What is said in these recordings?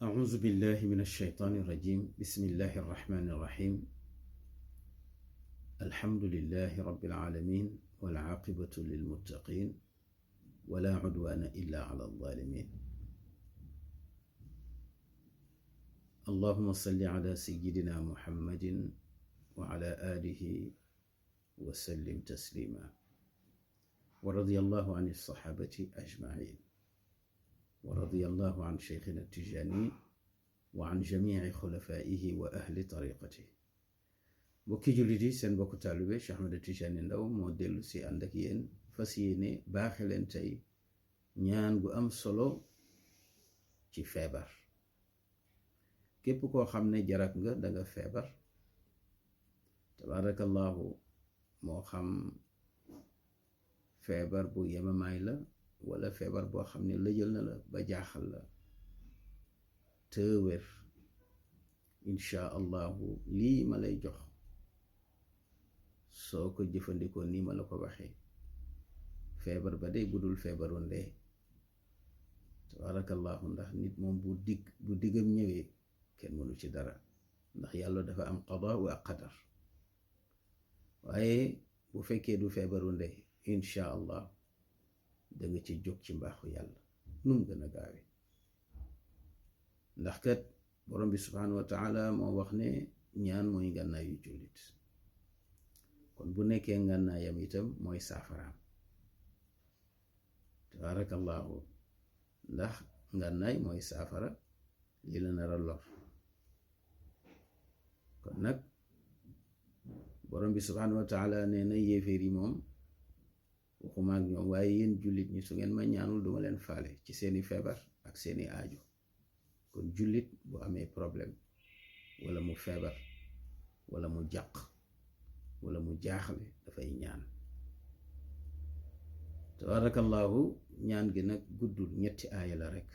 أعوذ بالله من الشيطان الرجيم. بسم الله الرحمن الرحيم. الحمد لله رب العالمين والعاقبة للمتقين ولا عدوان إلا على الظالمين. اللهم صل على سيدنا محمد وعلى آله وسلم تسليما. ورضي الله عن الصحابة أجمعين، ورضي الله عن شيخنا التجاني وعن جميع خلفائه وأهل طريقته. bokki jullit yi, seen bokku taalibe Cheikh Ahmed Tidiane Ndao moo dellu si ànd ak yéen fas yéene baaxe leen tey ñaan gu am solo ci feebar. képp koo xam ne jarak nga danga feebar, tabarakallahu, moo xam feebar bu yemamaay la wala feebar boo xam ne lëjal na la ba jaaxal la, te wér insha allahu lii ma lay jox soo ko jëfandikoo nii ma la ko waxee, feebar ba day budul feebaru ndee, tabarakallahu. ndax nit moom bu diggam ñëwee kenn mënu ci dara, ndax yàlla dafa am qada wa qadar. waaye bu fekkee du feebaru ndee, insha allah danga ci jóg ci mbaaxu yàlla num gën a gaawe. ndax kat borom bi subhanahu wa taala moo wax ne ñaan mooy ngànnaayu jullit, kon bu nekkee ngànnaayam itam mooy saafaraam, tabarakallahu. ndax ngànnaay mooy saafara li la nar a lor. kon nag borom bi subhanahu wa taala nee na yéeféer yi moom waxuma ak ñoom, waaye yéen jullit ñi su ngeen ma ñaanul duma leen faale ci seeni feebar ak seeni aajo. kon jullit bu amee problème wala mu feebar wala mu jàq wala mu jaaxle dafay ñaan, tabarakallahu. ñaan gi nag guddul, ñetti aaya la rek.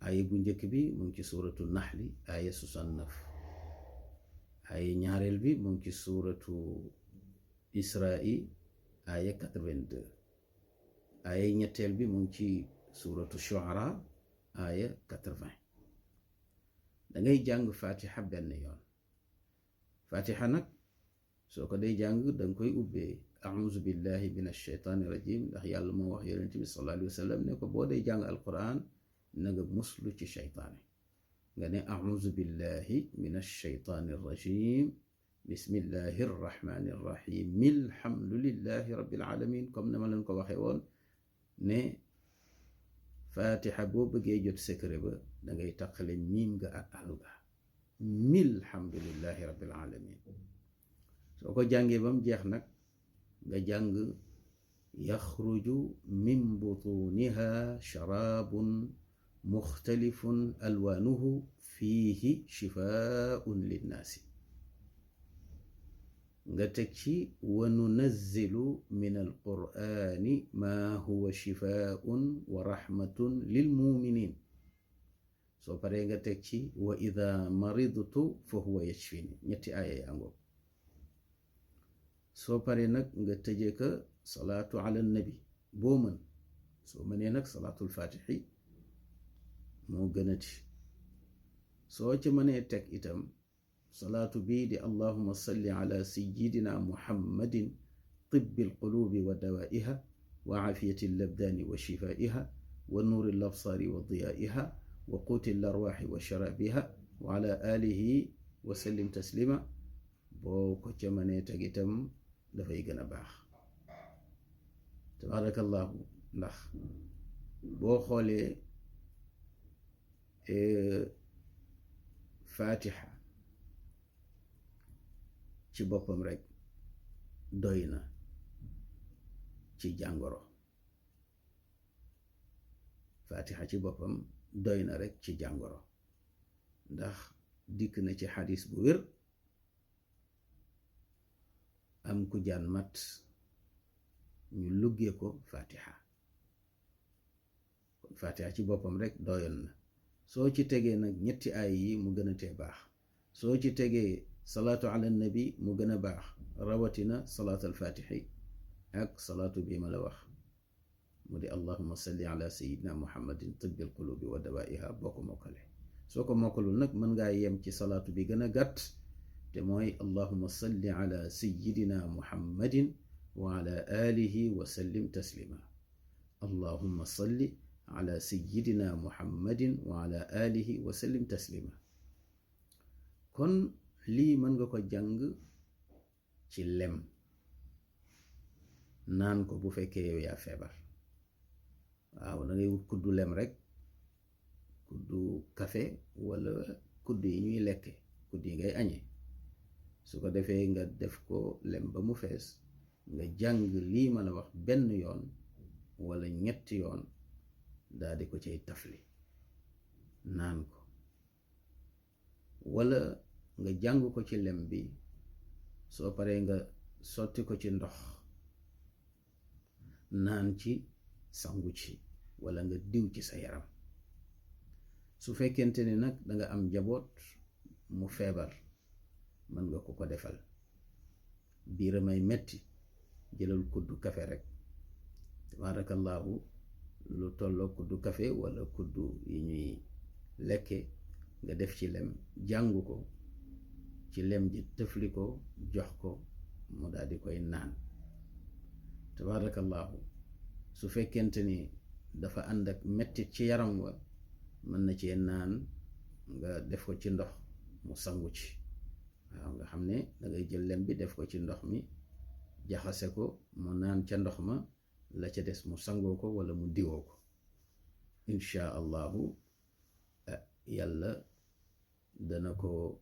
aaya bu njëkk bi mu ngi ci suuratu naxli aaya 69, aaya ñaareel bi mu ngi ci suuratu isra'i aaya 82, aaya ñetteel bi mu ngi ci suuratu shu'ara aaya 80. dangay jàng fatiha benn yoon. fatiha nag soo ko day jàng danga koy ubbee a'uuzu billahi min ashaytaani rajim, ndax yàlla moo wax yonent bi sallallahu alayhi wa sallam ne ko boo day jàng alquran na nga muslu ci shaytaane. nga ne a'uuzu billahi min ashaytaani rajim, bismillahi rrahmani rrahim, alhamdulillahi rabbil alamin. comme na ma leen ko waxee woon ne fatiha boo bëggee jot secret ba dangay taqale miim nga ak alga, alhamdulillahi rabbil alamin. soo ko jàngee ba mu jeex nag nga jàng yaxruju min butuniha sharabun muxtalifun alwaanuhu fiihi shifaun linnaasi. nga teg ci wa nunazzilu min alqur'ani ma huwa shifaun wa rahmatun lilmuminin. soo paree nga teg ci wa ida maridtu fa huwa yashfini. ñetti aaya yaa ngoog. soo paree nag nga tëjee ka salaatu ala nabi boo mën. soo mënee nag salaatul fatixi moo gënati. soo ca mënee teg itam salaatu bii di allahuma salli ala sayidina muhammadin tibbi alqulubi wa dawaiha wa aafiyati allabdaani wa shifaiha wa nuuri alabsaari wa diyaiha wa quuti alarwaaxi wa sharabiha wa ala alihi wa sallim taslima. boo ko ca mënee teg itam dafay gën a baax, tabarakallahu. ndax boo xoolee fatiha ci boppam rek doy na ci jàngoro. fatiha ci boppam doy na rek ci jàngoro, ndax dikk na ci xadis bu wér am ku jaan mat ñu luggee ko fatiha. kon fatiha ci boppam rek doyoon na. soo ci tegee nag ñetti aay yi mu gën a tee baax. soo ci tegee salaatu ala nabi mu gën a baax, rawatina salaatu al fatixi ak salaatu bii ma la wax mu di allahumma salli ala sayidina muhammadin tibbil qulubi wa dawaiha boo ko mokkale. soo ko mokkalul nag mën ngaa yem ci salaatu bi gën a gàtt te mooy allahumma salli ala sayidina muhammadin wa ala alihi wa sallim taslima. allahumma salli ala sayidina muhammadin wa ala alihi wa sallim taslima. kon lii mën nga ko jàng ci lem naan ko bu fekkee yow yaa feebar. waaw da ngay wut kuddu lem rek, kuddu café wala kuddu yi ñuy lekke, kuddu yi ngay añee. su ko defee nga def ko lem ba mu fees, nga jàng lii ma la wax benn yoon wala ñetti yoon daal di ko cay tafli naan ko, wala nga jàng ko ci lem bi, soo paree nga sotti ko ci ndox naan ci, sangu ci, wala nga diw ci sa yaram. su fekkente ni nag danga am njaboot mu feebar, mën nga ko defal. biiramay metti, jëlal kuddu kafe rek, tabaarakallaahu, lu tolloo kuddu kafe wala kuddu yi ñuy lekke, nga def ci lem, jàngu ko ci lem ji, tëfli ko jox ko mu daal di koy naan. tabaarakallaahu. su fekkente ni dafa ànd ak mettit ci yaram wa, mën na cee naan, nga def ko ci ndox mu sangu ci. waaw nga xam ne dangay jël lem bi def ko ci ndox mi, jaxase ko, mu naan ca ndox ma, la ca des mu sangoo ko wala mu diwoo ko. insha allahu yàlla dana ko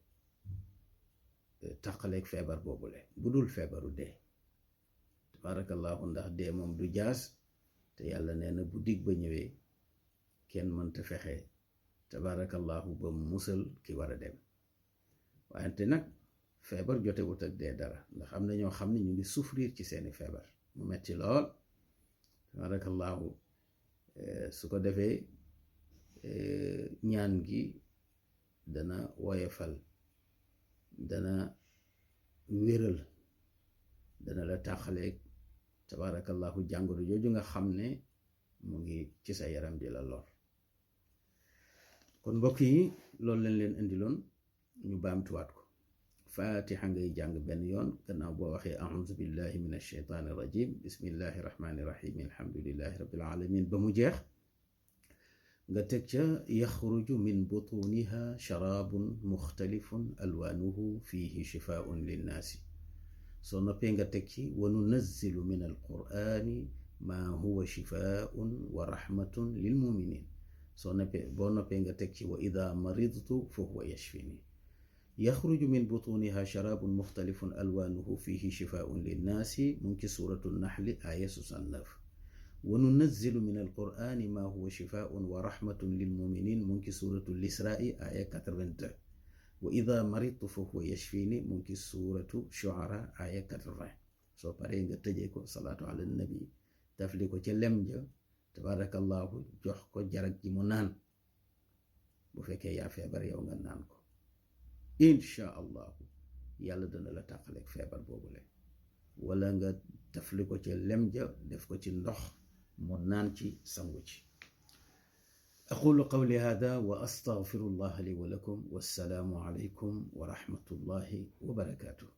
taqaleeg feebar boobule, bu dul feebaru dee. tabarakallahu, ndax dee moom du jaas, te yàlla nee na bu dig ba ñëwee kenn mënta fexe tabarakallahu ba musal ki war a dem. wante nag feebar jotewut ak dee dara, ndax am na ñoo xam ne ñu ngi souffrir ci seeni feebar mu metti lool. tabarakallahu. su ko defee ñaan gi dana woyefal, dana wéral, dana la tàqaleeg tabarakallahu jàngoro jooju nga xam ne mu ngi ci sa yaram di la lor. kon mbokk yi, loolu lañ leen indiloon, ñu baamtuwaat ko. fatiha ngay jàng benn yoon, gannaaw boo waxee a'udhu billahi min ash-shaytaani rajim, bismillahi rahmani rahim, alhamdulillahi rabbil alamin ba mu jeex. nga teg ca yaxruju min butuniha sharabun muxtalifun alwaanuhu fihi shifaun linnaasi. soo noppee nga teg ci wa nunazzilu min alqur'ani ma huwa shifaun wa rahmatun lilmuminin. boo noppee nga teg ci wa ida maridtu fa huwa yashfini. yaxruju min butuniha sharabun muxtalifun alwaanuhu fihi shifaun linnaasi, mu ngi ci suratu naxli aya 69. wa nunazzilu min alqur'ani ma huwa shifaun wa rahmatun lilmuminin, mu ngi ci suratu lisra'i aya 82. wa ida maridtu fa huwa yashfini, mu ngi ci suratu shu'ara aya 80. soo paree nga tëjee ko salaatu ala nabi, tafli ko ca lem ja, tabarakallahu, jox ko jarag ji mu naan. bu fekkee yaa feebar yow nga naan ko, insha allahu yàlla dana la tàqaleeg feebar boobule. wala nga tafli ko ca lem ja, def ko ci ndox mu naan ci, sangu ci. aqulu qawli hada wa astaghfirullaha li wa lakum, wassalaamu alaykum wa rahmatullahi wa barakatuh.